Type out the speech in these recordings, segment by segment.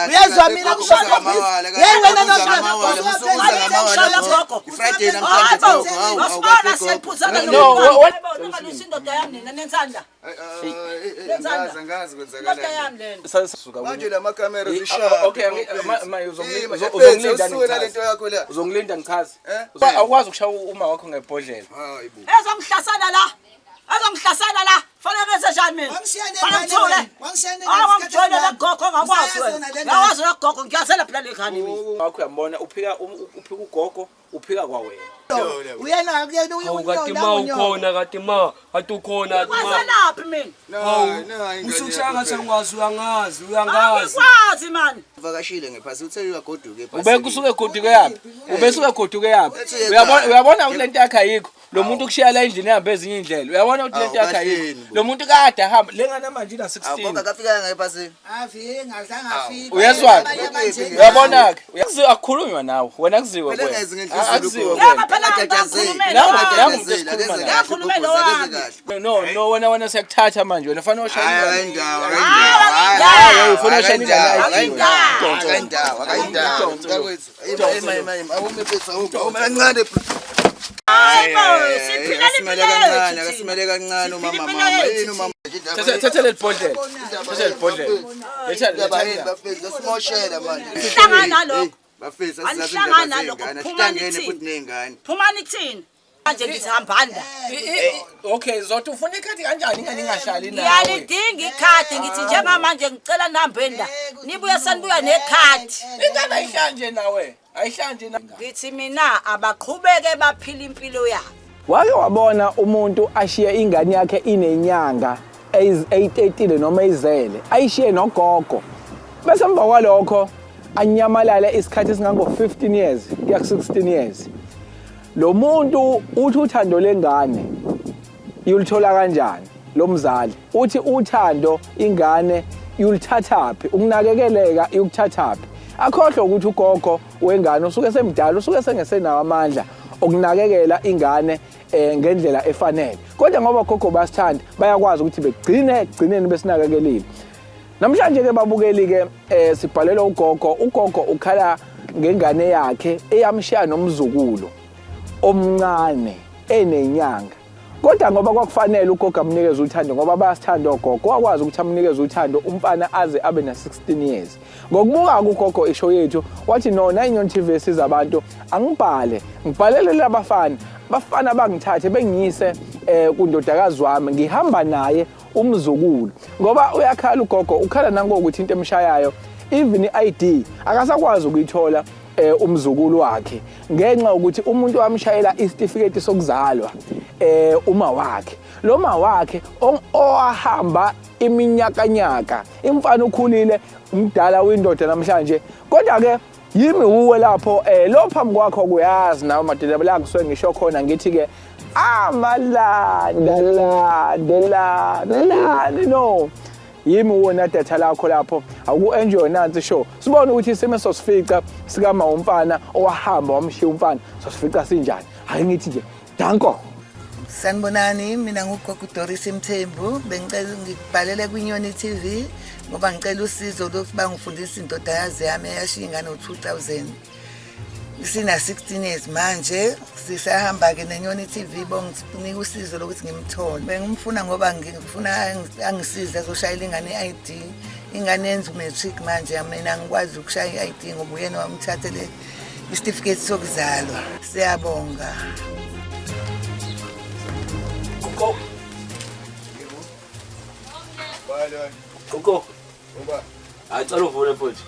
Uyezwa mina kusho Hey wena gogo. Friday namhlanje gogo. Hawu, Wasibona siyaphuzana No, what- Ungalwisi indoda yami nina nenzani la? Angazi angazi Indoda kwenzakalani. yami lena. Sasuka Manje la makamera Eh, zishaya. okay, uzongilinda Usuke lento yakho la. Uzongilinda ngichaze. Eh? Awukwazi ukushaya uma wakho ngebhodlela. Hayi bo. Ezongihlasela la. Ezongihlasela la. Fanele ngenze njani mina? Wangishiya Fanele nengane ngithule. wena. Wangishiya nengane Hawu isikhathi ngijwayele esingaka. gogo ngakwazi Usayazona wena. le ngane. Ngakwazi la gogo ngiyazela phela le ngane mina. Wakho uyambona uphika uphika ugogo uphika kwawena. Uyena kuyena Hawu kati ma ukhona kati ma kati ukhona kati ma. Kwazelaphi mina? Hawu Na usukushaya ngathi angikwazi uyangazi uyangazi. Angikwazi mani. Vakashile ngephasi uthe uyagoduka ephasi. Ube kusuke goduke yaphi? Ube suke goduke yaphi? Ethi Uyabona ekhaya. uyabona ukuthi lento yakhe ayikho. Lo muntu kushiya la endlini ehamba ezinye indlela. Uyabona ukuthi lento Awu, yakhe ayikho. kahleni bo. Lo muntu kade ahamba lengane manje ina Awu gogo 16. akafika ngephasi. Afike ngazange afike. Uyezwa? Abanye abanje. Uyabona ke? Uyakuziwa akukhulunywa nawe. Wena kuziwe Phela kuwena. ngezi ngenhliziyo Akuziwe gogo. kuwena. Yebo phela Akajajazeli. ngikhulumela. Nangu wami. umuntu esikhuluma naye. Ngiyakhulumela wami. No no wena wena siyakuthatha manje wena fanele Hayi ushayele. akayindawo Hayi, akayindawo. ufuna ushayela ingane ayindawo. Akayindawo akayindawo. Mntakwethu. Ima ima ima. Awume mfethu awume. Awume kancane. Hayi bo, siphila Akasimele impilo kancane yethu. akasimele kancane umama Siphila mama. impilo Yini umama? Thatha leli bhodlela. Thatha leli bhodlela. Letha Indaba yini letha. bafethu asimoshela manje. Anihlangani nalokho. Bafethu asizazi Anihlangani indaba nalokho. zey'ngane. Phumani Asihlangene kuthina. futhi ney'ngane. Phumani kuthina. Manje ngithi hambani la. Okay, Zodwa ufuna ikhadi kanjani ingane ingahlali nawe? Ngiyalidinga ikhadi ngithi njengamanje ngicela nihambeni la. Nibuye senibuya nekhadi. Ingane ayihlali nje nawe. Ayihlali nje nawe. Ngithi mina abaqhubeke baphile impilo yabo. Wake wabona umuntu ashiye ingane yakhe inenyanga eyitetile noma eyizele, ayishiye nogogo. Bese emva kwalokho anyamalale isikhathi esingango 15 years kuya ku 16 years. Lo muntu uthi uthando lengane yulithola kanjani lo mzali? Uthi uthando ingane yulithathaphi, ukunakekeleka yukuthathaphi. Akhohlwe ukuthi ugogo wengane usuke semdala, usuke sengesenawo amandla okunakekela ingane ngendlela efanele. Kodwa ngoba gogo bayasithanda, bayakwazi ukuthi begcine ekugcineni besinakekelile. Namhlanje ke babukeli ke sibhalelwa ugogo, ugogo ukhala ngengane yakhe eyamshiya nomzukulu omncane enenyanga. Kodwa ngoba kwakufanele ugogo amnikeze uthando ngoba bayasithanda ogogo, wakwazi ukuthi amnikeze uthando umfana aze abe na 16 years. Ngokubuka ugogo isho yethu wathi no na Inyoni TV esiza abantu angibhale, ngibhalele labafana, bafana bangithathe bengiyise kundodakazi wami ngihamba naye umzukulu. Ngoba uyakhala ugogo, ukhala nangokuthi into emshayayo even i-ID akasakwazi ukuyithola umzukulu wakhe ngenxa yokuthi umuntu wamshayela isitifiketi sokuzalwa uma wakhe. Lo ma wakhe owahamba iminyakanyaka, imfana ukhulile umdala uyindoda namhlanje. Kodwa ke yimi uwe lapho lo phambi kwakho kuyazi nawe madoda la ngisuke ngisho khona ngithi ke amalanda lande lande lande no yimi uwona data lakho lapho awuku enjoy nansi show. Sibone ukuthi isimo sosifica sikama umfana owahamba wamshiya umfana sosifica sinjani. Ake ngithi nje danko. Sanibonani, mina ngugogo Doris Mthembu, bengicela ngibhalele kwiNyoni TV ngoba ngicela usizo lokuthi bangifundise indodakazi yami eyashiya ingane ngo-2000. Isina 16 years manje, sisahamba ke neNyoni TV bonginika usizo lokuthi ngimthole. Bengimfuna ngoba ngifuna angisize azoshayela ingane i-ID. Ingane yenza umatric manje, mina angikwazi ukushaya i-ID ngoba uyena wamthathele isitifiketi sokuzalwa. Siyabonga. Gogo. Bye. Gogo. Uba. Hayi cela uvule futhi.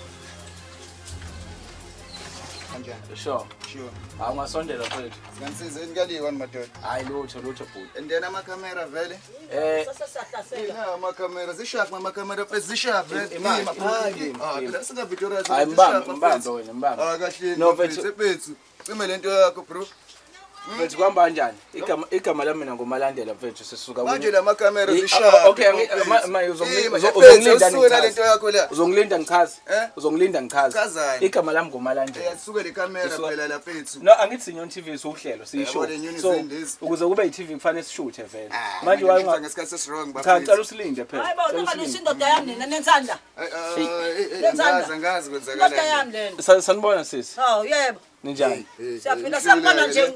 Kanjani? Sure. Sure. Hayi ungasondela futhi. Singanisizeni kaliwa madoda. Hayi lutho lutho bhuti. And then amakhamera vele. Sasahlasela. Na amakhamera zishaphi amakhamera mfethu zishaphi vele. Imali, Imali. Ah phela singa video Hayi mbambe mbambe wena mbambe. Ah kahle. No, mfethu. Mfethu. Cime lento yakho bro. Mfethu, kuhamba kanjani? Igama lami mina nguMalandela, mfethu, sisuka Manje la makamera zishaya. Okay, uzongilinda nalento yakho la. Uzongilinda ngichaze. Eh? Uzongilinda ngichaze. Chazani? Igama lami nguMalandela. Asuke le kamera phela la, mfethu. No, angithi Inyoni TV, siwuhlelo siyisho. Yabo, le Nyoni So zendezi. ukuze kube i-TV kufanele sishuthe vele. Ah, Manje manje waye ngesikhathi esi-wrong. Cha, cela usilinde phela. Hayi bo, Cela ningalwisi usilinde. indoda yami nina, nenzani la? Angazi, angazi Indoda kwenzakalani. yami lena. Sanibona sisi. Hawu, yebo. Ninjani? Siyaphila, siyabona nje.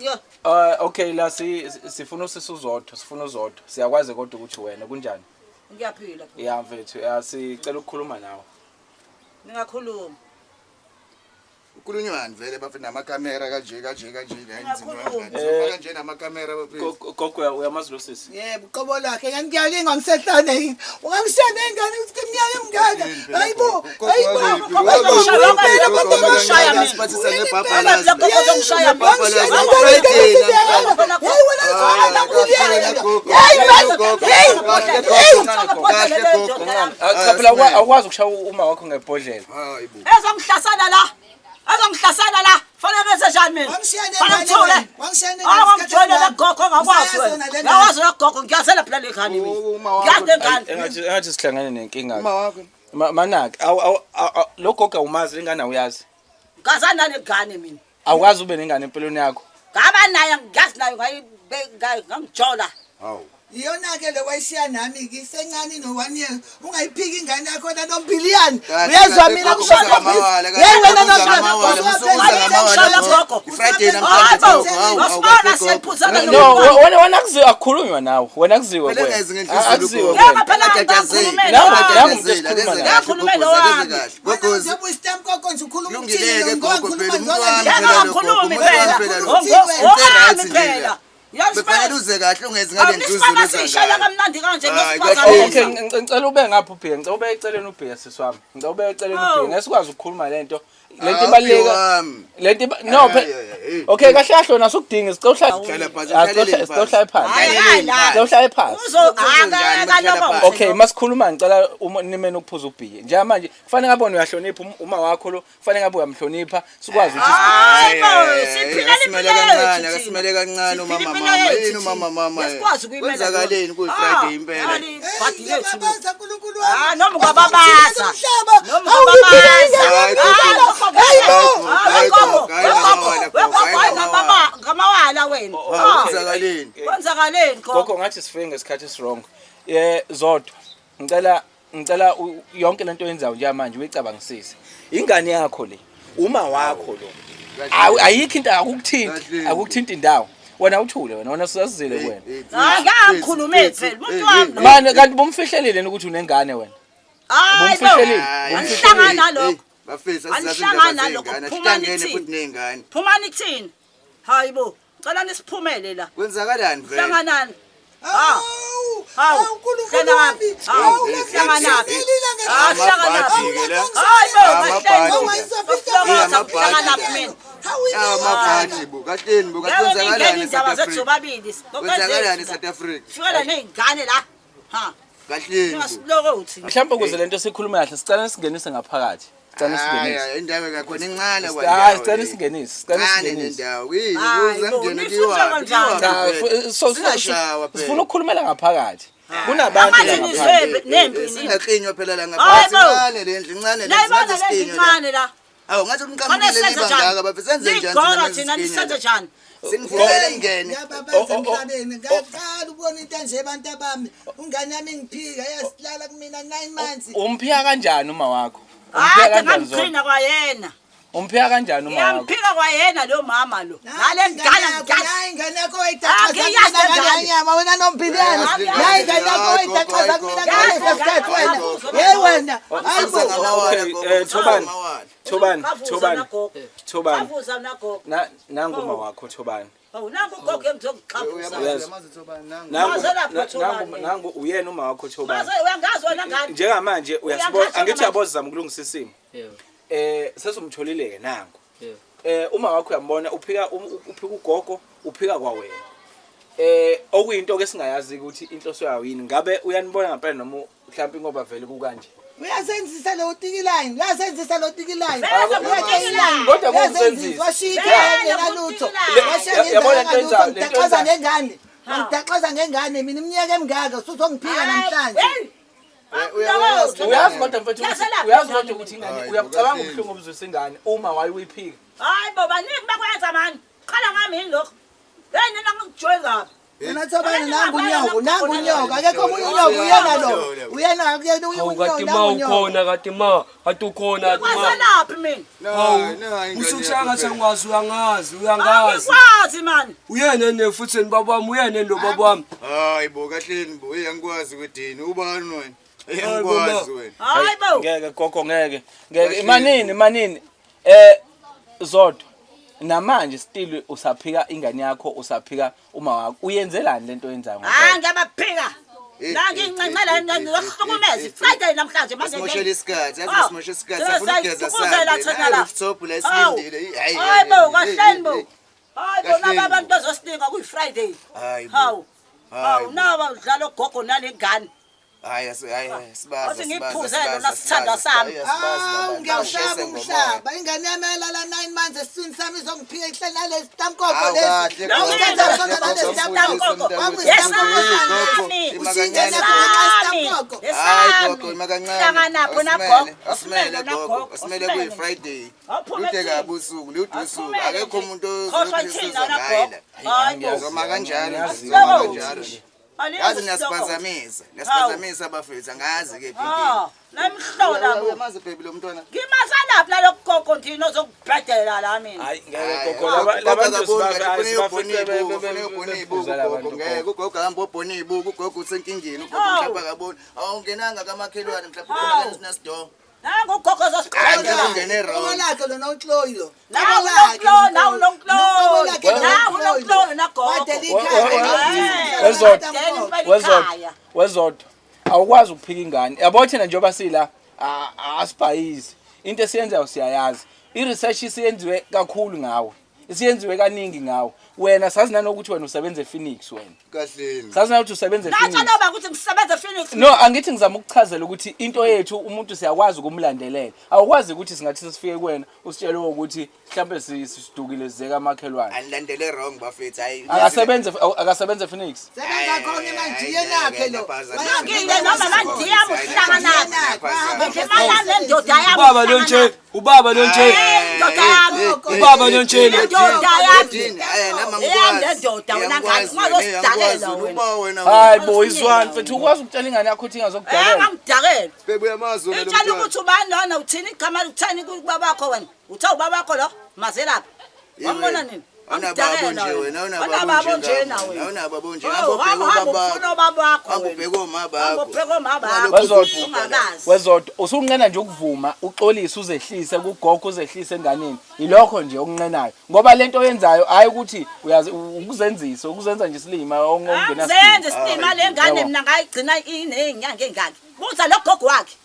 Okay, la sifuna usisi uZodwa, sifuna uZodwa. Siyakwazi kodwa ukuthi wena kunjani? Ngiyaphila. Ya mfethu, ya, sicela ukukhuluma nawe. Ningakhuluma. Ukhulunywani vele bafethu namakamera kanje kanje kanje la endlini? Ngiyakhuluma. Sofaka nje namakamera, bafethu. Gogo, uyamazi lo sisi? Yebo, uqobo lwakhe. Kanti ngiyalinga ngisehlane yini? Ungangishiya nengane ukuthi iminyaka emingaka? Hayibo, hayibo. Uzongishaya mina. Siphathisa ngebhabhalazi. Lokho uzongishaya mina. Hey wena, Ah, cha phela, awukwazi ukushaya uma wakho ngebhodlela. Hayi bo. Ezongihlasela la. Ezongihlasela la. Fanele benze njani mina? Wangishiya Fanele nengane ngithule. wena. Wangishiya nengane Hawu, isikhathi ngijwayele esingaka. gogo, ngakwazi Usayazona wena. le ngane. Ngakwazi la gogo, ngiyazela phela le ngane mina. Uma wakho. Ngiyazi le ngane. Engathi sihlangane nenkinga. Uma wakho. Manake, lo gogo awumazi, lengane awuyazi. Ngazana nale ngane mina. Awukwazi ube nengane empilweni yakho. Ngaba naye, ngiyazi nayo, ngangijola. Hawu. Iyona-ke le wayishiya nami-ke isencane, ino-1 year. Ungayiphiki ingane yakho nanombiliyani. Kahle, Uyezwa kahle, mina gogo, kusho uza ngamawala, kahle, yeyi wena. gogo, uza ngamawala, usuke uza ngamawala, gogo. I-Friday namhlanje, Hayi bo, gogo, hawu, hawu, wasibona kahle, gogo. siyayiphuzana No, nomntwana. wena akuziwe, akukhulunywa nawe. Wena kuziwe Phela kuwena. engezi ngenhliziyo Akuziwe gogo. kuwena. Yebo, phela Akajajazeli. Nangu- ngikhulumela. nangu umuntu esikhuluma naye. Ngiyakhulumela wami. Gogozi. Njengoba uyisitamkoko nje ukhuluma Kulungileke, ukuthini? gogo, Ngoba phela ngikhuluma umuntu wami nje. Yebo, phela lo, gogo, angikhulumi umuntu wami phela. phela lo. Owami Into right nje phela. la. Befanele uze kahle, ungezi ngale ndluzulu. Awunisibaba siyishaya kamnandi kanje Hayi, nosifazane. Okay, ngicela ube ngapha ubhiya, ngicela ube eceleni ubhiya, sisi wami. Ngicela ube eceleni ubhiya. Oh. Ngeke sikwazi ukukhuluma lento. Lento Ah, ibaluleka. ubhiya wami. Lento no, Hayi, hayi, hayi. okay, kahle kahle wena sukudinga, sicela uhlale. Hlala phansi, Ah, uhlaleleni sicela uhlale phansi. Hayi, hayi, la. Sicela uhlale phansi. Uzo akaloba. Okay, masikhuluma ngicela uma nimene ukuphuza ubhiye. Njengamanje kufanele ngabe wena uyahlonipha uma wakho lo, kufanele ngabe uyamhlonipha, sikwazi ukuthi Hayi bo, siphila Akasimele impilo kancane, yethu. akasimele kancane Siphila umama impilo mama. yethu Yini umama mama? Yasikwazi ukuyimela. Kwenzakaleni kuyi-Friday impela? Bhadi yethu. Ngiyababaza, Nkulunkulu wami. Ah, noma ungababaza. Umhlaba. Noma Awuliphila ungababaza. ingane Hayi, yami. Hayi bo. Hayi, gogo, hayi, ngamawala, gogo, hayi, ngamawala. Ngamawala wena. Hawu, kwenzakaleni? Kwenzakaleni gogo? Gogo, ngathi sifike ngesikhathi esi-wrong. Zodwa, ngicela yonke lento oyenzayo njengamanje uyicabangisise. Ingane yakho le, uma wakho lo. Ayikho into akukuthinti, Kahle. akukuthinti indawo. Wena uthule wena, wena sisazile kuwena. Hayi, ngiyakhuluma phela umuntu wami lo. Manje kanti bomfihlelile ukuthi unengane wena? Hayi bo. Bomfihlelile. Anihlangani nalokho. Bafethu, Anihlangani nalokho. Phumani asihlangene thina. futhi ney'ngane. Phumani kuthini? Hayi bo. Cela nisiphumele la. Kwenzakalani vele? Hlanganani. Hawu, Hawu. hawu, Nkulunkulu wami. Hawu. Hawu, Hlanganaphi? ngilila. Ah, hlanganaphi? Amabhadi-ke la. Hayi bo, Amabhadi. kahle. Hlanganaphi mina? Hawu, Amabhadi bo, kahleni bo, Ngeke ningene kwenzakalani indaba e-South zethu Africa? zobabili. Kwenzakalani e-South Africa? Fikela ney'ngane la. Ha. Kahleni bo. Ningasilokothi. Mhlawumbe ukuze lento sikhulume kahle, sicela singenise ngaphakathi. Sicela singenise. Hayi, indawo yakhona incane. Hayi, sicela singenise, sicela Incane singenise. nendawo. Yini Hayi kuze bo, kungene nifuna kuyiwaphi? kanjani? Cha, Kuyiwaphi vele? so Singashawa phela. sifuna ukukhulumela ngaphakathi. Kunabantu Amanzi la nizwe ngaphandle. nempi nini? Singaklinywa phela la Hayi ngaphansi. bo. Incane le ndlu, incane le ndlu, Nayibona ngathi le ndlu siklinywe la. incane la. Hawu, ngathi Khona umqamukile senze liba njani? ngaka bafethu, senze njani Nigora thina nisenze njani? Sinivumele ingene. Ngiyababaza Oh, oh, oh. emhlabeni, ngaqala ukubona into enje abantu abami. Ungane yami ngiphika yasilala kumina 9 months. Umphika kanjani uma wakho? Umphika Hayi, kanjani Zodwa? ngamqina kwayena. Umphika kanjani uma wakho? Ngiyamphika kwayena lo mama lo. Nale ngane ngiyazi. Nayi ingane yakho wayidaqaza Angiyazi kumina le ngane. ngale nyama wena nombiliyana. Nayi ingane yakho wayidaqaza kumina ngale sikhathi wena. Hey wena, hayi bo. Okay, Thobani. Thobani, Bavuza Thobani. nagogo. Thobani. Bavuza nagogo. Nangu uma wakho, Thobani. Awu, nangu ugogo engizongixhafuza. Yes. Nangu Maze lapho, nangu Thobani. nangu uyena uma wakho, Thobani. Maze uyangazi wena ngane. Njengamanje uyasibona, Uyangazi angithi wena. uyabozama ukulungisa isimo. Yebo. Sesumtholile ke nangu. Yebo. Uma wakho uyambona uphika, uphika ugogo, uphika kwawena. Okuyinto ke singayazi ukuthi inhloso yayo yini. Ngabe uyanibona ngempela noma mhlawumbe ngoba vele kukanje. Uyasenzisa lo tikiline, uyasenzisa lo tikiline. Vele Uyatikiline. Kodwa kuwukuzenzisa. Washiya Vele ikhaya lutho. kutikiline. Washiya Yabona ngenzeka lento lutho. enzayo, lento Ngidaxaza enzayo. ngengane. Ngidaxaza ngengane mina iminyaka emingaka usuzongiphika namhlanje. Hey. Uyazi Uyazi kodwa mfethu ukuthi Yazelaphi uyazi ingane kodwa ukuthi ingane Hayi, uyakucabanga bo, ubuhlungu obuzwisa ingane uma waye uyiphika. Hayi bo, baningi bakwenza mani. Qhala ngami yini lokho? Hey nina ngikujoyi kabi. Wena Thobani nangu unyoko, nangu unyoko. Akekho omunye unyoko uyena lo. Uyena akuyena Hawu unyoko kati ma nangu unyoko. ukhona kati ma kati ukhona kati ma. Kwaselaphi mina? Hawu usukushaya ngathi angazi uyangazi uyangazi. Angikwazi mani. Uyena ne futhi baba wami uyena lo baba wami. Hayi bo kahleni bo, hey angikwazi kwedini. Ubani wena? Hey Hayi bo, angikwazi ma. wena. Hayi bo. Ngeke gogo ngeke. Ngeke manini manini. Eh Zodwa namanje still usaphika ingane yakho usaphika uma wakho uyenzelani lento oyenzayo Hayi ngempela? ngiyabaphika. Eh, La eh, ngincancela eh, eh, ngizohlukumeza. eh, Friday namhlanje manje. Simoshela isikhathi, yazi Oh, simoshe isikhathi. Sifuna ukugeza siyayithukuthela sambe. thina la. Rooftop la Hawu. esilindile. Hayi Hayi bo, kahleni bo. Hayi bo, Kahleni naba bo. abantu bazosininga kuyi-Friday. Hayi bo. Hawu. Hayi Hawu, bo. naba udlala ogogo nale ngane. Hayi hayi sibaza. Othi ngiphuzele lona sithandwa sami. Hawu ngiyawushaba umhlaba. Ingane yami yalala 9 months esiswini sami izongiphika ihleli nalesi stamkoko Hawu lesi. kahle Lo gogo, ngeke kahle, sona gogo, nalesi mfundisi, stamkoko. mntakwethu. Yesami. Gogo, Usingene imakancane. Yesami. Hayi Yesami. gogo imakancane. Hlanganapho Asimele, nagogo. Asimele gogo, asimele Asimele. kuyi-Friday. Awuphume Lude ethini. kabi usuku, lude usuku. Aphumele Akekho nje. umuntu Khohlwa ozokusiza thina ngaye nagogo. la. Hayi bo. Zoma kanjalo, Ngiyazi. zoma kanjalo. Alinzi Yazi isihloko. niyasiphazamisa, niyasiphazamisa abafethu, angazi kephi Ah, inkinga. lamhlola bo. Uyamazi baby lo mntwana? Ngimasalaphi nalogogo ndini ozokubhedela la mina. Hayi ngeke Hayi, gogo laba labantu akaboni kahle, sibafe ufuna uyobhona sibafice iy'buko, ufuna uyobhona iy'buko bephuza ugogo, labantu ngeke gogo. ugogo ahambe obhona iy'buko, ugogo usengingini, ugogo Hawu. mhlawumbe akaboni. Awungenanga kamakhelwane mhlawumbe Hawu. ukhona kanesidoor. Nangu ugogo Hayi, ozosiqhubeka. ngeke ungene wrong. Uqobo lakhe lo noNkloyi lo. Nawu uNonkloyi, nawu uNonkloyi. Nawu uNonkloyi nagogo. Wezodwa. Dela impela Wezodwa ikhaya. wezodwa awukwazi ukuphika ingane yabo thina njengoba sila asibhayizi into esiyenzayo siyayazi i-research isiyenziwe kakhulu ngawe isiyenziwe kaningi ngawe wena sazi nanokuthi wena usebenza ePhoenix wena Kahleni. sazi nanokuthi usebenza Natsho ePhoenix noba ukuthi ngisebenza ePhoenix. no angithi ngizama ukuchazela ukuthi into yethu umuntu siyakwazi ukumlandelela awukwazi ukuthi singathi sesifike kuwena usitshele ukuthi mhlambe sidukile sizeka amakhelwane Anilandele wrong bafethu, hayi. akasebenze akasebenze ePhoenix Sebenza khona emandiyeni akhe lo. Ngile noma mandiya uhlangana. Ngimala nendoda yami. Ubaba lo nje, ubaba lo nje. Indoda yami. Ubaba lo nje. Indoda yami. Eyami le ndoda, wena ngane, ungazosidalela wena. Hayi bo izwani mfethu ukwazi ukutshela ingane yakho ukuthi Eh ingazokudakela. ngangidakela. Baby uyamazi wena lo Itshela mntwana. ukuthi ubani lona uthini igama utheni kubabakho wena. Uthe ubabakho lo mazelaphi. Wambona nini? Awunababo nje wena, awunababo nje nje wena. Awunababo nje. Oh, Hamba hamba ubheke hamba ubabakho. ufuna ubabakho. Hamba wena. ubheke oma bakho. Hamba ubheke oma bakho. Wezodwa. Ungakazi. Wezodwa usunqena nje ukuvuma uxolise uzehlise kugogo uzehlise enganeni. Yilokho nje okunqenayo. Ngoba lento oyenzayo hayi ukuthi uyazi ukuzenzisa ukuzenza nje isilima ongena Angizenzi isilima le ngane Yabo. mina ngayigcina iney'nyanga ey'ngaki. Buza lo gogo wakhe.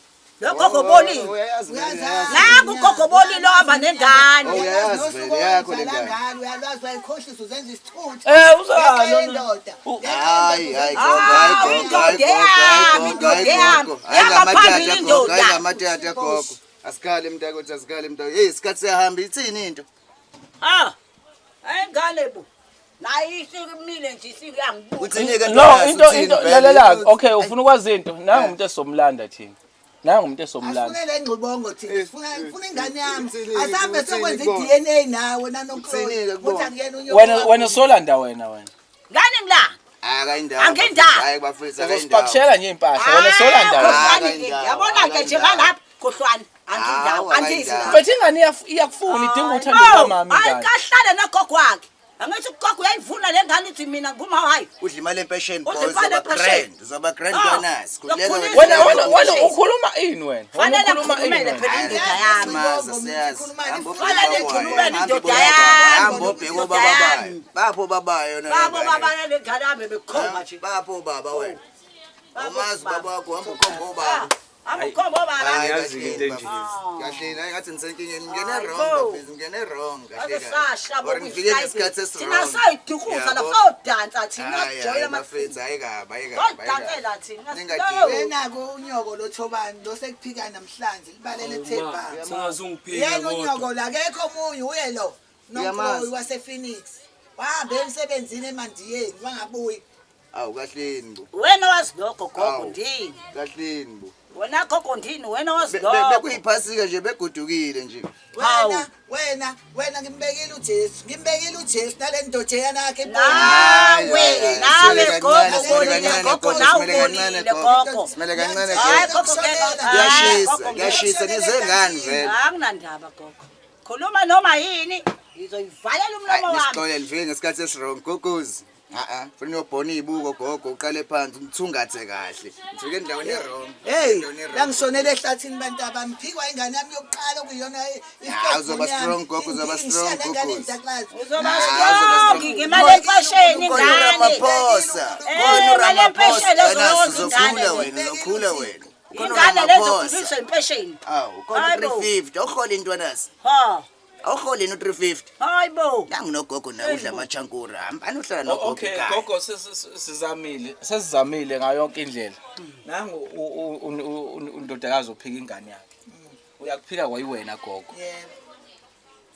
Lo gogo bolile. Uyayazi vele, uyayazi. Nangu ugogo bolile ohamba nengane. Uyayazi vele, yakho le ngane. ngane. Uyalwazi wayikhohlisa uzenza isithutha. Eh uzalo. Ngenxa yendoda. Hayi, hayi gogo, hayi Ah, gogo, hayi indoda gogo, yami, hayi gogo, indoda hayi yami. gogo. Hayi Yaba phambili ngamatata gogo, hayi indoda. ngamatata gogo. Asikhale mntakwethu, asikhale mntakwethu. Hey, isikhathi siyahamba, ithini into? Ah. Hayi ngane bo. Nayi isimile nje isiyangibuka. Uthini ke No into into lalela okay ufuna ukwazi into nangu umuntu esomlanda thina. Nangu umuntu esomlanda. Asifune le ngxubongo thina. Sifuna sifuna ingane yami. Uthini-ke, Asambe uthini sokwenza kubona? i-DNA nawe nanoNkloyi. Uthini-ke kubona? Ukuthi akuyena unyoko Wena wakho. wena solanda wena wena. Ngane ngila. Akayindawo. Angindawo. Hayi bafethu, akayindawo. Uzosipakishela nje impahla wena solanda wena. Khohlwani ke. Akayindawo, Yabona ke nje akayindawo. ngalapha khohlwani. Angindawo, Hawu, andizi akayindawo. la. Mfethu ingane iyakufuna idinga uthando lukamama Hayi ingane. kahlale nogogo wakhe. Angithi ugogo uyayivuna le ngane ithi mina nguma hayi. Udla imali empesheni boy, Udla imali uzoba empesheni. grand, uzoba grand Ah, donors. Khululeka lokhulisa- Wena wena wena ukhuluma ini wena? Wena Fanele ukhuluma ini ngikhulumele wena? phela indoda yami. Siyazi, siyazi. Hamba Fanele ubheke ngikhulumele ubaba, indoda hamba yami. Hamba ubheke Indoda obaba bayo. yami. Bapho babayo na. Babo baba le ngane yami bekhomba nje. Bapho baba wena. Babo Umazi baba. baba wakho, hamba ukhomba obaba. Ah. Amukhomba obaba. Hayi, Angiyazi-ke into enje. Kahle hayi ngathi ngisenkingeni ngene Hayi, wrong bo. bafethu ngene wrong kahle Ake sasha Or ngifike ngesikhathi esi Thina wrong. sayidukuza la Yabo. sawudansa thina Hayi, sijoyina hayi ama bafethu hayi kabi hayi kabi. hayi kabi. Sawudansela thina. Ningadingi. Wena-ke unyoko lo Thobani lo sekuphika namhlanje libalele Ma, thebha. sengazungiphika Yena kodwa. unyoko la akekho omunye uye lo Uyamazi. nonkroyi wasePhoenix. Wahambe emsebenzini eMandiyeni wangabuyi. Awu kahleni bo. Wena wazi lokho gogo Awu. ndini. Kahleni bo. Wena gogo ndini wena wazi lokho. Bekuyiphasika nje begodukile nje. Hawu. Wena wena wena ngimbekile uJesu ngimbekile uJesu nale ndojeyana yakhe Nawe Hayi, nawe hayi, gogo simele bolile kancane, gogo gogo, nawe simele kancane, bolile gogo. gogo. Simele kancane Hayi gogo. gogo ngeke. Kuyashisa, kuyashisa nize ngani vele? Anginandaba gogo. Khuluma noma yini ngizoyivalela Hayi umlomo wami. nisixolele nifike ngesikhathi esi-wrong gogozi. A-a, funa uyobhona iy'buko gogo uqale phansi umthungathe kahle. Ngifike endaweni e-wrong. Hey, Endaweni e-wrong. la ngishonele ehlathini bantu abami phikwa ingane yami yokuqala okuyiyona Ah, uzoba strong, gogo, uzoba strong, gogo. Uzoba Ah, uzoba strong strong. ngemali empesheni Khona ingane. uRamaphosa. Eh, Khona imali uRamaphosa. empesheni Wena ezozondla uzokhula ingane. wena, uzokhula wena. Khona Ingane lezo uRamaphosa. khuliswa impesheni. Awu, khona Hayi bo. u-350. Awuholi intwanasi. Ha. Awuholi yini u-350? Hayi bo. Nangu nogogo nawe udla amachankura. Hambani uhlala nogogo Okay ekhaya. gogo sizamile sesizamile ngayo yonke indlela. Nangu undodakazi ophika ingane yakhe. Uyakuphika kwayiwena gogo. Yebo.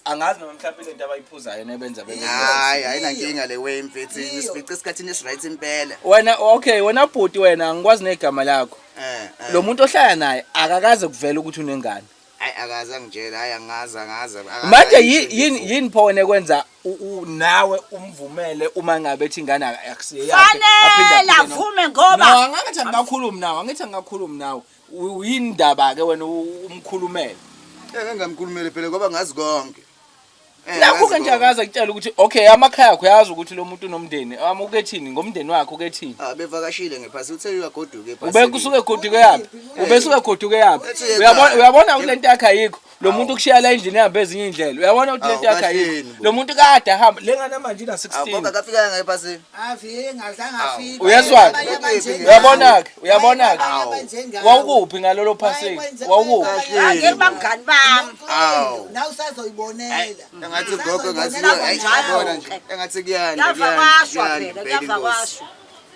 Angazi noma mhlawumbe lento abayiphuzayo nebenza bebe. Hayi, ayinankinga le way mfethu. Iyo. Nisifice esikhathini esi-right impela. Wena okay wena bhuti wena angikwazi negama lakho. Eh, eh. Lo muntu ohlala naye akakaze kuvela ukuthi unengane. Hayi akaze angitshela, hayi angazi angazi. akaze Manje ayisho nje yini futhi. yini pho wena ekwenza nawe umvumele uma ngabe ethi ingane akusiye yakhe Fanele avume ngoba No, angathi angakhulumi nawe, angithi angakhulumi nawe. Yini indaba ke wena umkhulumele? Ngeke ngamkhulumele phela ngoba ngazi konke. Eh, Nakho ngazi ke nje konke. akaze akutshela ukuthi okay amakhaya akho uyazi ukuthi lo muntu unomndeni, ukethini ngomndeni wakhe ukethini. Ah, bevakashile ngephasi uthe uyagoduka ephasi. Ube kusuke egoduke yaphi? Ube suke egoduke yaphi? Uthi ekhaya. Uyabona uyabona ukuthi lento yakhe ayikho. Lo muntu kushiya la endlini ehamba ezinye indlela. Uyabona ukuthi lento Awu, yakhe ayikho. kahleni bo. Lo muntu kade ahamba lengane manje ina Awu gogo 16. akafikanga ngephasi. Afike ngazange afike. Uyezwa-ke? Abanye abanjengawe. Uyabona-ke? Uyabona-ke? Abanye abanjengawe. Wawukuphi ngalolo phasika? Wawukuphi? angeke bangani bami. Awu. Nawe usazoyibonela. Engathi gogo ngathi Usazozibonela hayi kanjalo. yabona nje. Engathi kuyanda Kuyavakashwa kuyanda, phela bheka inkosi. kuyavakashwa.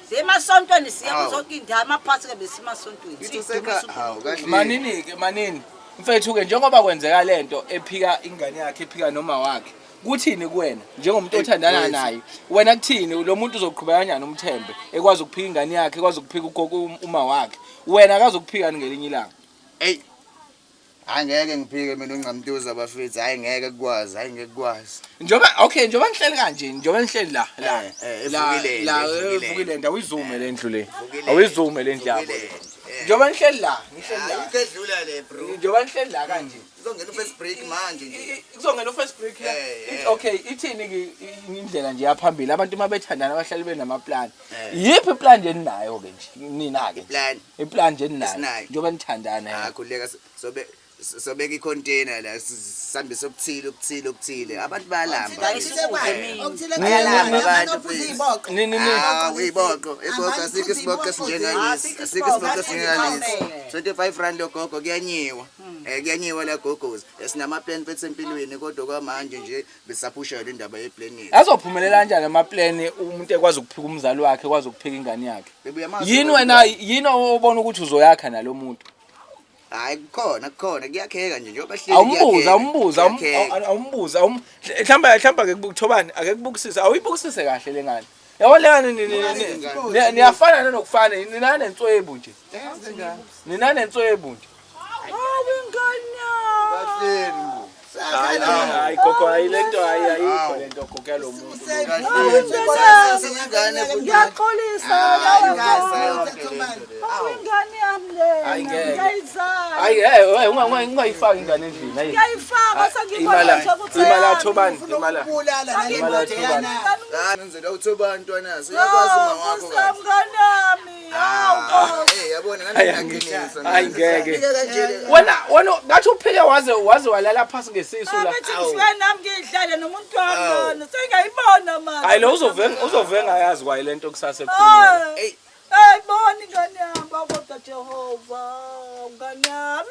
Semasontweni siya Hawu. zonke indawo amaphasika besemasontweni. Ithi usekha hawu kahle. Manini ke manini. Mfethu ke njengoba kwenzeka lento ephika ingane yakhe ephika noma wakhe. Kuthini kuwena njengomuntu othandana Wethu. naye? Wena kuthini lo muntu uzoqhubeka kanjani umthembe ekwazi ukuphika ingane yakhe ekwazi ukuphika ugogo uma wakhe. Wena akazokuphika ngelinye ilanga. Ey. Hayi ngeke ngiphike mina ungcamtuza bafethu. Hayi ngeke kukwazi, hayi ngeke kukwazi. Njengoba okay njengoba nihleli kanje njengoba nihleli la la Eh, eh, la eVukilende, la eVukilende. eVukilende awuyizume le ndlu le. Evukilende, Awuyizume le ndlu yabo. le. Evukilende, eh. Njengoba nihleli la nihleli la. Ayikho edlula le bro. Njengoba nihleli la kanje. Uzongena u-first break manje nje. Kuzongena u-first break la. Eh, eh. Okay, ithini ke indlela nje yaphambili abantu uma bethandana bahlale benamaplan. Eh. Yiphi iplan nje eninayo ke nje nina ke? Plan. Iplan nje eninayo. Esinayo. Njengoba nithandana. Ah khuleka sobe sobeka i-container la sihambe sokuthile okuthile okuthile. Abantu bayalamba. Okuthile kwayo. Okuthile Bayalamba abantu, Abantu please. iziboqo. Ni ni ni. Ah, uyiboqo. Iboqo asikho isiboqo esinjengalesi. Asikho Asikho isiboqo isiboqo esinjengalesi. esinjengalesi. 25 rand logogo kuyanyiwa. Eh kuyanyiwa la gogozi. Sinama plan mfethu empilweni kodwa kwamanje nje besaphusha yona indaba yeplan yethu. Azophumelela kanjani amaplan umuntu ekwazi ukuphika umzali wakhe ekwazi ukuphika ingane yakhe? Bebuya amazi Yini wena yini obona ukuthi uzoyakha nalomuntu? Hayi kukhona kukhona kuyakheka nje njengoba hleli Awumbuza kuyakheka, awumbuza kuyakheka. awumbuza mhlawumbe mhlawumbe ake kuthobani ake kubukisise awuyibukisise kahle lengane. Yabo lengane niyafana nanokufana nina nenswebu nje. Nina nenswebu nje. Kahleni bo. Hayi hayi gogo hayi lento hayi ayikho lento gogo yalo muntu. Ngiyaxolisa Hayi, nawe ngazi gogo. yonke lento le. Awu ingane yami le. Hayi, ngeke. Ngiyayizala. Hayi hey ungayifaki ingane endlini hayi. Ngiyayifaka sengibona Imala nje ukuthi imala eyami. thobani imala. Ubulala nale ndodana. Hayi nenzela uthobani ntwana uyakwazi uma wakho kahle. Mngani wami. Hawu gogo. Eh yabona nami Hayi, ngiyaqinisa. hayi, ngeke. Fika kanje le. Wena wena ngathi uphike waze waze walala phansi ngesisu la. Abethi ngifike nami ngiyidlale nomuntu wami lona. Sengiyayibona manje. Hayi lo uzove uzove ngayazi kwayi lento kusasa ekhuluma. Hayi. Ey Hey boni ingane yami kodwa Jehova ngane yami.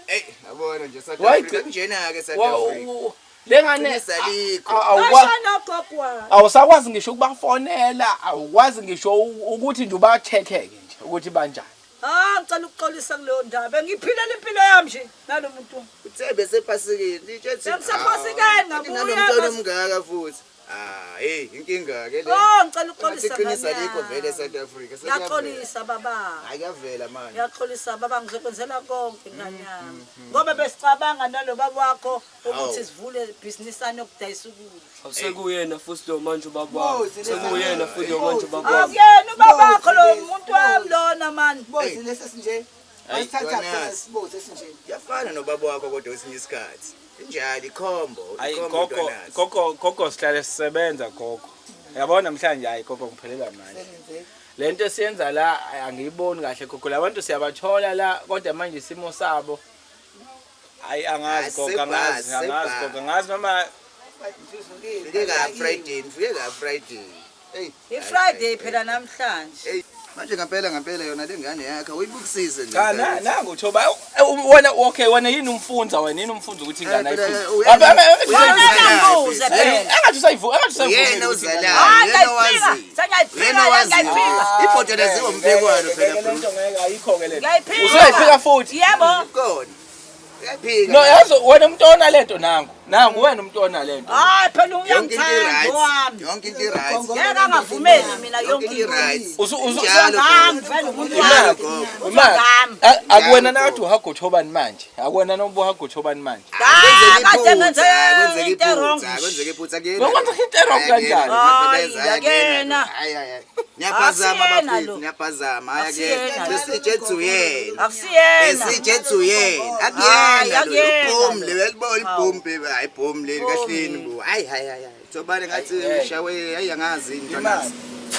Ey, yabona nje South Why Africa kunjena ke South Africa. Le ngane Qinisa alikho. Ashana gogo wami. Awusakwazi ngisho ukubafonela, awukwazi ngisho ukuthi nje uba-check-ke nje ukuthi banjani. Ah ngicela ukuxolisa kuleyo ndaba. Ngiphilela impilo yami nje nalo muntu. Uthe besephasikeni, litshe thi. Bengiphasikeni, ngabuya, Nalomntwana omngaka futhi. Ah, hey, inkinga ke le. Oh ngicela ukuxolisa. Iqinisa ngane alikho yami. vele eSouth Africa. Sekuyavela. Ngiyaxolisa baba. Hayi kuyavela manje. Ngiyaxolisa baba ngizokwenzela konke ngane yami. Ngoba besicabanga nalo baba wakho ukuthi sivule ibhizinisana yokudayisa ukudla. Sekuyena futhi lo manje ubaba wami. Sekuyena futhi lo manje ubaba wami. Akuyena ubabakho lo muntu wami lona mani. Bozi lesi esinje. Wasithatha Ntwanazi. phela sibozi esinje. Kuyafana nobaba wakho kodwa kwesinye isikhathi. Injalo ikhombo, Hayi ikhombo gogo, Ntwanazi. gogo, gogo sihlale sisebenza gogo. Yabona namhlanje hayi gogo ngiphelelwa amandla. Le nto esiyenza la ayi, angiyiboni kahle gogo. Labantu siyabathola la kodwa manje isimo sabo hayi angazi gogo, angazi, angazi gogo, angazi noma Fike ka Friday, fike ka Friday. Hey. I-Friday phela namhlanje. Hey, manje ngempela ngempela yona lengane yakho uyibukisise nje. Cha na nangu Thoba wena okay wena yini umfunza wena yini umfunza ukuthi ingane Phela, ayiphile. Wena ngibuze phela. Engathi usayivu engathi usayivu. Uyena uzalayo, Hayi, uyena ngiyayiphika. owaziyo. Sengiyayiphika, Uyena owaziyo. ngiyayiphika. Ibhodo laziwa umphekwane phela bro. Lento ngeke ayikho ke lento. Ngiyayiphika. Usuyayiphika futhi. Yebo. Khona. Uyaphika. No yazi wena umuntu ona lento nangu. Nangu wena umuntu ona lento. Hayi phela Yonke into uyangithanda i-right. wami. Yonke into i-right. Ngeke angavumeli mina Yonke yonke into i-right. Usu usu Njalo Ngami vele umuntu Njalo wami. gogo. Imali. Akuwena nathi uhago thobani manje. Akuwena nobu uhago thobani manje. Ah, kade ngenze Kwenzeka into wrong. iphutha, kwenzeka iphutha akuyena. Kwenzeka into wrong kanjani? Hayi, akuyena. Hayi hayi. Niyaphazama Akusiyena bafethu, lo. niyaphazama. Hayi Akusiyena akuyena. lo. Besitshe uyena. Akusiyena. Besitshe uyena. Hayi, Akuyena lo. akuyena Ibhomu lo. le uyalibona ibhomu baby. Hayi ibhomu leli Ibhomu kahleni leli. bo. Hayi hayi hayi. Thobane ngathi Hayi, ushawe hayi angazi intwanazi.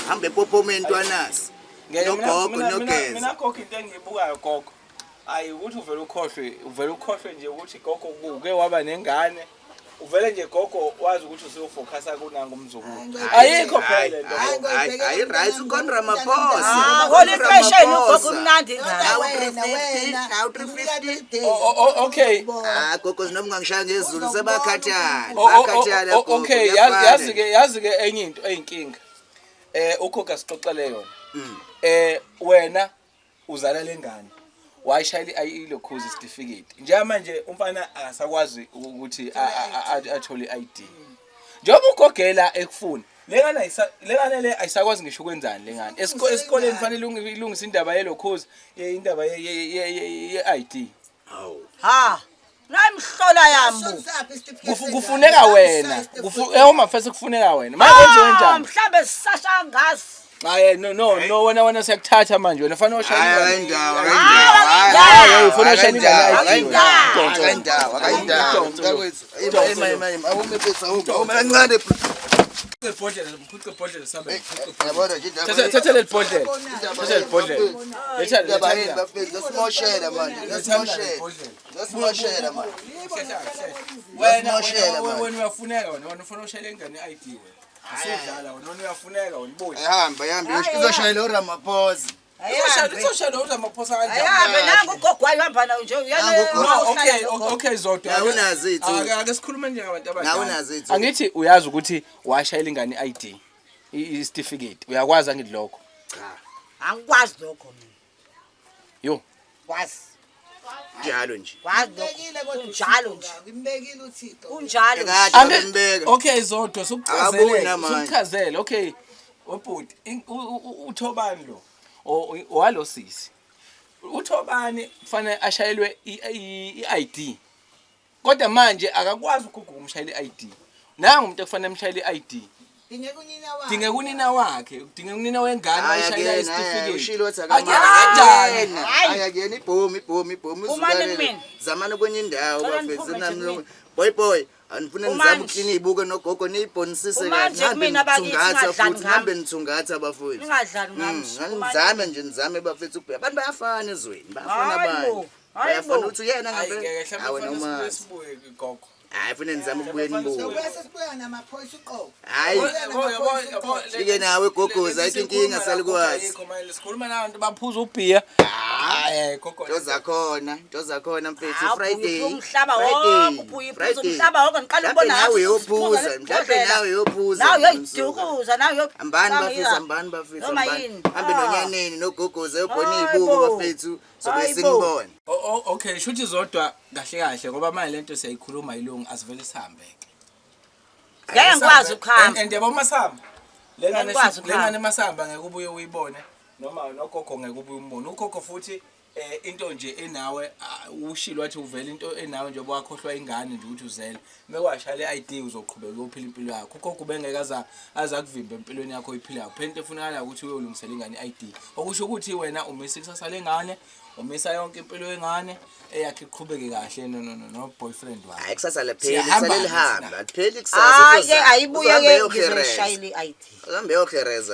Hambe epophomeni ntwanazi. Ngeke mina- Nogogo mina- mina- nogeza. Mina gogo into engiyibukayo gogo. Ayi ukuthi uvele ukhohlwe, uvele ukhohlwe nje ukuthi gogo uke waba nengane. Uvele nje gogo wazi ukuthi usuyofocusa kunangu umzukulu. Ayikho phela le nto. Hayi, hayi, hayi right uConrad Ramaphosa. Ah, holy fashion ugogo umnandi ngane. Nawu Wena, 350, wena. nawu 350. Okay. Ah gogo noma ungangishaya ngezulu sebakhathala. Bakhathala gogo. Okay, kuyafana. yazi ke yazi ke enye into eyinkinga. Ukhokha sixoxele yona. Wena uzala lengane. Wayishayela ilokhuzi certificate. Njengamanje umfana akasakwazi ukuthi athole i-ID. Njengoba ugogela ekufuna, lengane ayisa lengane le ayisakwazi ngisho ukwenzani lengane. Esikoleni kufanele ilungise indaba yelokhuzi, indaba ye-ID. Hawu. Ha. Nayimhlola yami. Kufuneka wena. Ehome Affairs kufuneka wena. Manje kwenziwe njani? Mhlambe sisasha ngazi. Hayi no no no wena wena siyakuthatha manje wena fanele Hayi ushayele. akayindawo, Hayi, akayindawo. ufuna ushayele ingane Akayindawo, ID. akayindawo, akayindawo. Mntakwethu, ima, ima, ima, awume mfethu, awume, awume kancane. Ibhodlela, mphuce ibhodlela sabe. Yabona nje indaba. Thatha thatha leli bhodlela. Thatha leli bhodlela. Letha Indaba yenu letha. bafethu, zasimoshela manje, zasimoshela. Zasimoshela manje. Wena Zasimoshela wena manje. wena uyafuneka wena wena ufuna ushayele ingane i-ID wena. Asudlala wena wena uyafuneka wena buya. Ayihamba, ayihamba, izoshayela uRamaphosa. Izoshayela uRamaphosa kanjani? Ayihambe nangu ugogo wayihamba nayo nje. Nangu ugogo. No, okay, okay Zodwa. Nawe unazo iy'thupha. Ake sikhulume njengabantu abadala. Nawe unazo iy'thupha. Angithi uyazi ukuthi washayela ingane i-ID, i-certificate. Uyakwazi angithi lokho. Angikwazi lokho mina. Yo. Kwazi. Njalo nje. Kwazi lokho. Kunjalo nje. Ngimbekile uThixo. Kunjalo nje. Kade bambeka. Okay Zodwa, Akaboni sokuchazele. namanje. Sokuchazele. Okay. Ubhuti, uThobani lo. Walo sisi. uThobani kufanele ashayelwe i-ID. Kodwa manje akakwazi ugugu umshayela i-ID. Nangu umuntu ekufanele amshayele i-ID. Dingeka unina wakhe. Dingeka unina wakhe, dingeka unina wengane Hayi wayishayela akuyena, hayi, isitifiketi. ushilo wathi Akuyena kanjani? Hayi akuyena ibhomu, ibhomu, ibhomu. Phumani Uzulalele. kumina. Zamani kwenye indawo Cela bafethu. niphume nje Senami kumina. Boy boy, anifuna nizame Phumani. ukuklina izibuko nogogo niyibonisise Phumani kahle. nje Nihambe kumina bakithi, nithungatha ningadlali futhi, ngami. nihambe nithungatha bafowethu. Ningadlali ngami. Nizame nje nizame bafethu ukubheka. Abantu bayafana ezweni, bayafana Hayi bo, abantu. hayi Bayafana bo. ukuthi uyena Hayi ngempela. ngeke Hayi wena mhlawumbe umazi. sibuye gogo. Hayi funa nizame ukubuye nibuye. Sobuya sesibuya namaphoyisa uqobo. Hayi. Fike nawe gogozi ayikho inkinga salukwazi. Ayikho manje sikhuluma nabantu baphuza ubhiya. Hayi gogo. Into zakhona, into zakhona mfethu Hawu, Friday. uphuza umhlaba Friday, wonke, uphuza Friday. umhlaba wonke, ngiqala ukubona Mhlampe nawe ngathi uyophuza, usiphuza mhlampe leli nawe uyophuza. Nawe uyoyidukuza, nawe uyo- Hambani Nami bafethu, ya. hambani bafethu, Noma hambani. yini. Hambe Ah. nonyaneni nogogozi ayobhona Hayi iy'buko bo. bafethu sobe Hayi bo. sinibone. Okay, shuthi zodwa kahle kahle ngoba manje lento siyayikhuluma ilungu asivele sihambe ke. Ngeke ngikwazi ukuhamba. And yabo masihamba. Le ngane Ngeke ngikwazi le ngane ukuhamba. masihamba ngeke ubuye uyibone noma nogogo ngeke ubuye umbone. Ugogo futhi into nje enawe ushilo wathi uvela into enawe njengoba wakhohlwa ingane nje ukuthi uzele. Mekwasha le ID uzoqhubeka uyophila impilo yakho. Ugogo ubengeke aza azakuvimba empilweni yakho oyiphilayo. Phela into efunakalayo ukuthi uyolungisela ingane i-ID. Okusho ukuthi wena umisa ikusasa lengane, umisa yonke impilo yengane eyakhe iqhubeke kahle no no no no boyfriend wakhe. Hayi kusasa lipheli, Siyahamba kusale ke lihamba. thina. Alipheli kusasa. Hayi ke kuzoza. ayibuye Uzohambe ke uyohereza. ngizoyishayela i-ID. Uzohambe uyohereza.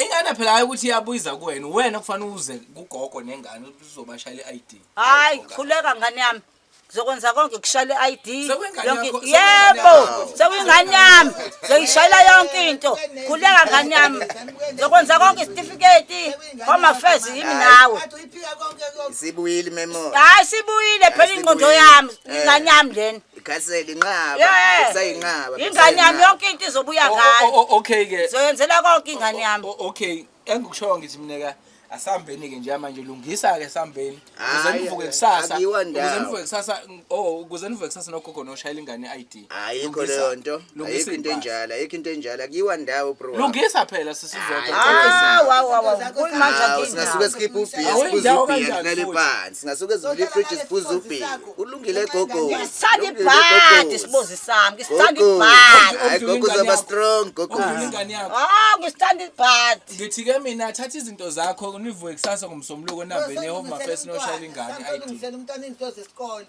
Ingane phela hayi ukuthi iyabuyiza kuwena, wena kufanele uze kugogo nengane uzobashayela i-ID. Hayi khuleka ngane yami. Ngizokwenza konke kushayela i-ID. Sekuyingane Yonke- yakho- Yebo, sekuyingane sekuyingane yami. Ngizoyishayela yonke into. Khuleka ngane yami. Ngizokwenza konke isitifiketi, home affairs yimi nawe. Kade uyiphika konke konke. Isibuyile imemory. Hayi sibuyile phela ingqondo Sibuyile. yami, Eh. ingane yami lena. Ikhasele inqaba, Yeah. isayinqaba. Ingane yami yonke into izobuya ngayo. Okay ke. Ngizoyenzela konke ingane yami. Okay, engikushoyo ngithi mina ka asihambeni ke nje manje lungisa ke sihambeni. Ukuze Hhayi, nivuke kusasa. akuyiwa Ukuze ndawo. nivuke kusasa oh ukuze nivuke kusasa nogogo noshayela ingane i-ID. Ayikho Lungisa- leyo nto. lungisa Ayikho into iy'mpahla. enjalo, ayikho into enjalo. Akuyiwa ndawo bro. Lungisa phela sisizodwa. Ah, wa wa wa. Kuyimanje Hawu, singasuke anginawo. sikhiphe ubhiya, Awuyi siphuze ndawo ubhiya, kanjani sihlale futhi? phansi. Singasuke sivule ifriji siphuze ubhiya. Kulungile gogo. Ngisithanda Kulungile, ibhadi gogo. sibozi sami, ngisithanda Gogo. ibhadi. Hayi gogo uzoba strong gogo. Udlula ingane yakho. Ah, ngisithanda ibhadi. Ngithi ke mina thatha izinto zakho nivuke kusasa ngomsombuluko nihambe niye home affairs noshayela ingane i-ID. Ulungisela umntwana izinto zesikole.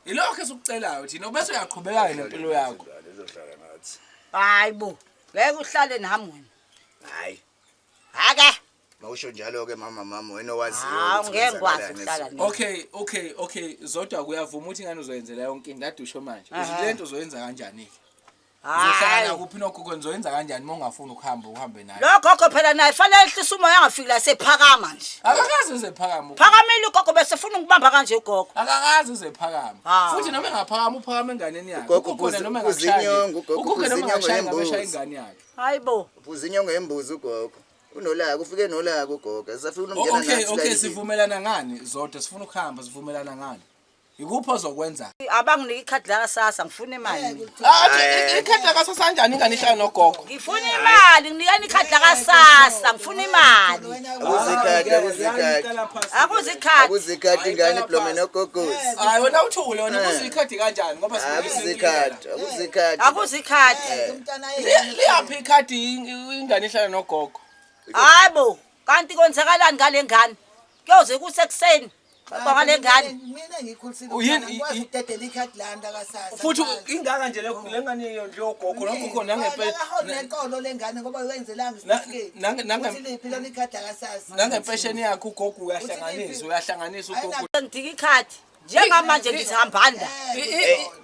Yilokho esikucelayo thina bese uyaqhubeka nempilo yakho. Izohlala nathi. Hayi bo, ngeke uhlale nami wena. Hayi. Hake. Mawusho njalo ke mama mama wena owaziyo. Hawu ukuthi ngeke ngikwazi kwenzakalani ukuhlala nawe. Okay. Zodwa kuyavuma ukuthi ingane uzoyenzela yonke into ade usho manje. Uthi le nto uzoyenza kanjani ke? Uzohlangana Hayi. kuphi nogogo nizoyenza kanjani uma ungafuni ukuhamba uhambe naye? Lo gogo phela naye fanele ehlise umoya angafiki la sephakama nje. Akakaze uzephakama. ugogo. Phakamile ugogo bese funa ukubamba kanje ugogo. Akakaze uzephakama. Ah. Futhi noma engaphakama uphakama enganeni yakhe. Ugogo Ugogo uphuza- noma uphuza engakushaya. inyongo, ugogo Ugogo uphuza noma inyongo engakushaya ngabe eshaya yembuzi. ingane yakhe. Hayi bo. Uphuza inyongo yembuzi ugogo. Unolaka ufike nolaka ugogo. Esafuna ukungena Okay, nathi la okay endlini. sivumelana ngani? Zodwa sifuna ukuhamba sivumelana ngani? Ikuphi ozokwenza? Abanginike ikhadi la kasasa ngifuna imali. mina. Ah, ikhadi lakasasa kanjani ingane ihlala nogogo? Ngifuna imali, nginikani ikhadi la kasasa, ngifuna imali. Akuzikhadi, akuzikhadi. Akuzikhadi. Akuzikhadi ingane iblome nogogozi. Hayi wena uthule wena kuzikhadi kanjani ngoba Akuzikhadi, akuzikhadi. Akuzikhadi. Liyaphi ikhadi ingane ihlala nogogo? Hayi bo, kanti kwenzakalani ngale ngane? Kuyoze kuse ekuseni. Baba ngale ngane. Mina ngikhulisile Uyini- umntwana, ngikwazi ukudedela ikhadi lami lakasasa. Futhi ingaka nje le ngane yogogo nogogo nangempela Akaholi neqolo lengane ngoba wenzelanga Na- isitifiketi. nange- Uthi liphi lona ikhadi lakasasa? nangempesheni yakhe ugogo uyahlanganisa uyahlanganisa ugogo. Ngidika ikhadi. Njengamanje ngithi hambani la.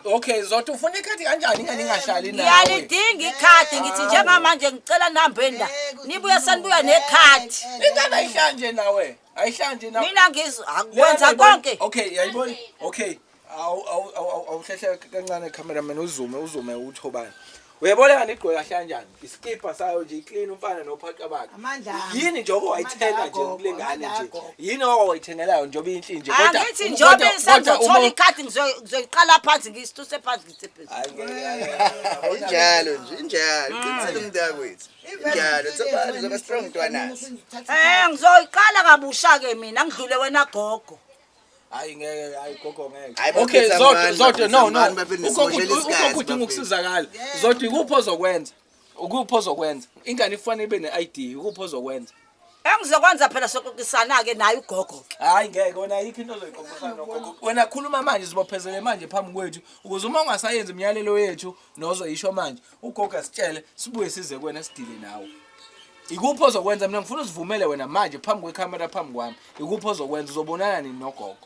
Okay Zodwa ufuna ikhadi kanjani ingane ingahlali nawe? Ngiyalidinga ikhadi ngithi njengamanje ngicela nihambeni la. Nibuye senibuya nekhadi. Ingane ayihlali nje nawe. Ayihlali nje nawe. Mina ngizakwenza konke. Okay, yayibona. Okay. Awu awu awu awuhlehle kancane cameraman uzume uzume uthobane. Uyabona ngani igqoke kahle kanjani? Iskipa sayo nje iclean umfana nophaqa bakhe. Amandla ami. Yini nje owayithenga nje Amandla kule ngane agogo, nje? amandla agogo. Yini owayithengelayo njengoba inhle nje kodwa Angithi njengoba sengizothola ikhadi ngizoyiqala phansi ngiyisituse phansi ngithe phezulu. Hayi ngeke. Injalo nje, injalo. Qinisile umntakwethu. Injalo, thobani uzoba strong mntwanasi. Ngizoyiqala kabusha ke mina ngidlule wena gogo. Hayi ngeke, hayi gogo ngeke. Hayi, Okay, bafethu, Zodwa hambani, Zodwa no no. hambani, bafethu, Ugogo nisimoshela isikhathi, ugogo udinga bafethu. ukusizakala. Zodwa ikuphi ozokwenza? Ukuphi ozokwenza? Ingane ifanele ibe ne-ID, ikuphi ozokwenza? Engizokwenza phela sokuxoxisana ke naye ugogo ke. Hayi ngeke wena ayikho into ozoyixoxisana nogogo. Wena khuluma manje sibophezele manje phambi kwethu ukuze uma ungasayenzi imiyalelo yethu nozoyisho manje ugogo asitshele sibuye size kuwena sidile nawe. Ikuphi ozokwenza mina ngifuna usivumele wena manje phambi kwekhamera phambi kwami. Ikuphi ozokwenza uzobonana nini nogogo?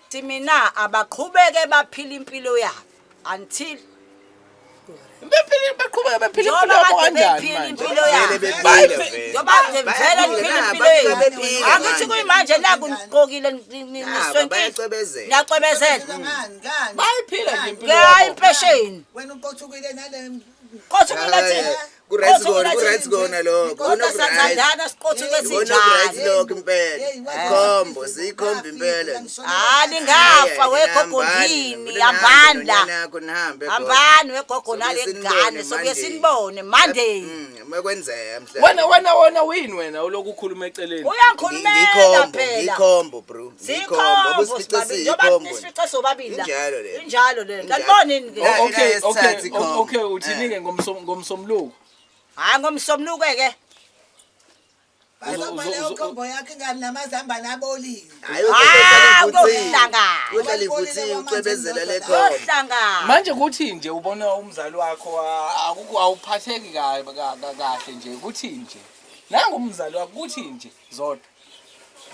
Thi mina abaqhubeke baphila impilo yabo. Until Bephila beqhubeka bephila Njengoba impilo yabo kade kanjani bephila manje? impilo yabo. Vele bephila vele. Njengoba vele Bayaphila, niphila naba, impilo yenu. bephila Angithi manje. kuyimanje naku niqokile Naba, niswenkile. bayacwebezela. Niyacwebezela. Ngani ngani? Bayiphila nje impilo Hayi yabo. impesheni. Wena uqothukile nale Qothuke lathini? Ku-right kona, ku-right kona lokho. Kodwa Kona ku-right. sathandana siqothuke Ikona ku-right sinjani? lokho impela. Ikhombo, siyikhombo impela. Hayi ningafa wegogo ndini, hambani la. Nihambe gogo. Hambani wegogo nale Sobuye ngane sinibone sobuye Monday. sinibone Monday. Makwenzeka mhla. Wena wena wena wini wena ulokhu ukhuluma eceleni. Uyangikhulumela Ngiyikhombo, phela. ngiyikhombo bro. Ngiyikhombo, Siyikhombo obusifice sibabili. Njengoba siyikhombo. nisifice sobabili la. Injalo le. Injalo le. Injalo. Ngalibona yini ke? La- Oh, okay, la okay, yesithathu ikhombo. okay, uthini-ke ngomsombuluko? Hayi ngomsombuluko ke. Bazoba leyo khombo yakho ingani namazambane abolile. Hayi Ah, uyohlala ivuthiwe. kuyohlangana. Uyohlala ivuthiwe ucwebezela le khombo. Kuyohlangana. Manje kuthi nje ubona umzali wakho akukho awuphatheki kahle nje kuthi nje. Nangu umzali wakho kuthi nje Zodwa.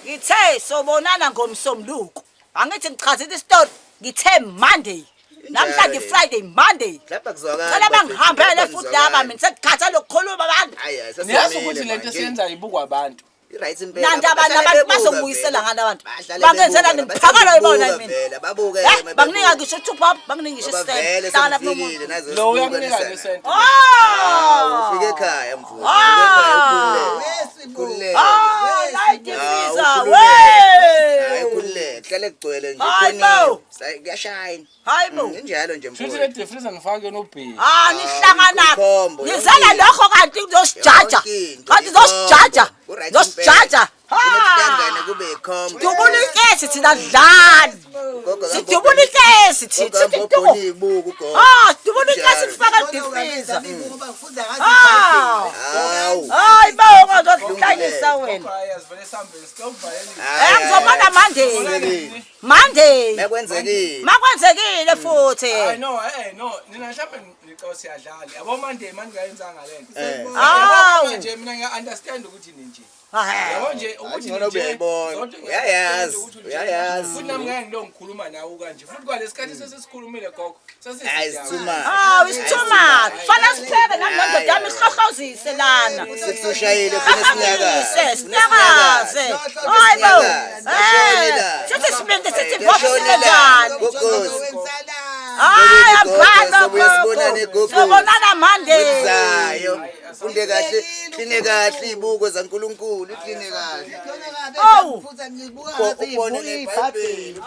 Ngithe sobonana ngomsombuluko. Angithi ngichazile isitori. Ngithe Monday. Namhlanje Injalo. Friday Monday. Lapha kuzwakala. Cela bafethu, bangihambele lapha futhi laba kuzwakala. mina sengikhathele ukukhuluma abantu. Hayi, hayi, Niyazi sesomile ukuthi lento manje. esiyenzayo ibukwa abantu. I-right impela. Nanti abantu Bahlale abantu bebuka bazongibuyisela vele. ngani abantu. Bahlale Bangenzela bebuka, ngiphakala bahlale yibona bebuka mina. vele, babuke Eh, uma banginika bebuka. ngisho two pop, banginika ngisho Ngoba isende. vele Hlangana senifikile, nomuntu. naze Lo sibuka uyakunika nisana. nesenti. Oh! Ufike ekhaya mfowethu. Ah! Ufike ekhaya ukhululeke. Wesibu. Khululeka. Ah, light Ah, freezer. ukhululeke. Hayi We! khululeka, hlale kugcwele nje Hayi khonile. bo. Kuyashayina. Hayi bo. Injalo nje Shuthi le mfowethu. defreezer ngifake yona ubheki. Ah, nihlangana. ikhombo, Nizela yonke into. lokho kanti uzosijaja. Yonke into, Kanti ikhombo. uzosijaja. Ku-right Uzosijaja. impela. Kunokuhlangana kube ikhombo. Dubula inkesi thina dlali. Gogo Sidubula inkesi thina. Gogo Sithi hamba du. ibuku gogo. Ah, sidubula inkesi Injalo. sifaka Kodwa defreezer. ngoba kufuze ngathi Ah! Hawu. Hayi bo ungazohlanyisa wena. Hayi asivele sihambe sikuvalelisa. Hayi, Eh ngizobona Monday. Kwenzekile. Monday. Mekwenzekile. Makwenzekile futhi. Hayi no, no, nina mhlawumbe nicaba siyadlala. Yabo Monday manje ngayenzanga lento. Eh. Hawu. Yabo nje mina ngiya understand ukuthi ninje. Ah. Yabo nje ukuthi Ngcono ninje. uyayibona. Zodwa ngiya Uyayazi, understand ukuthi unje. uyayazi. Futhi nami ngeke ngilo ngikhuluma nawe kanje. Futhi kwalesikhathi sesisikhulumile gogo. Hayi it's too much. Hawu it's too much. Fanele sipheke nami nendoda yami sihlohlozise lana. Sekushayile funa Sihlohlozise, sinyakaze. sinyakaze. Hayi bo. Eh, sithi sibindi sithi mpofu sibe njani? Hayi ambana Sobuye sibonane, gogo. gogo. Sobonana Monday. Kwenzayo. Funde kahle, kline kahle izibuko zaNkulunkulu, kline kahle. Awu. Ubone neBhayibheli, ubone neBhayibheli.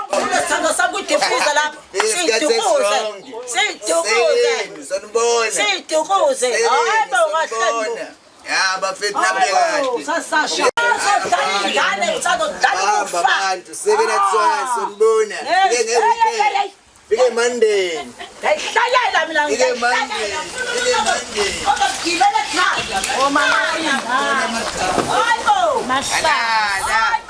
Kulesithando sami kwi-diffuser lapha. Isikhathi Sidukuze. esi-wrong. Sidukuze. Seni, sanibona. Sidukuze. Seni, Hayi bo kahle. sanibona. Ya bafethu nambe kahle. Sasasha. Sodlala ingane usazodlala Hamba ukufa. bantu, sekela twice sanibona. Yes. Fike Hey, hey, nge-weekend. hey. Fike Monday. Ngiyayihlayela mina Fike Monday. ngiyayihlayela. Fike Monday. Kodwa ngigibele ekhaya. Oh mama. Hayi bo. Ala, ala.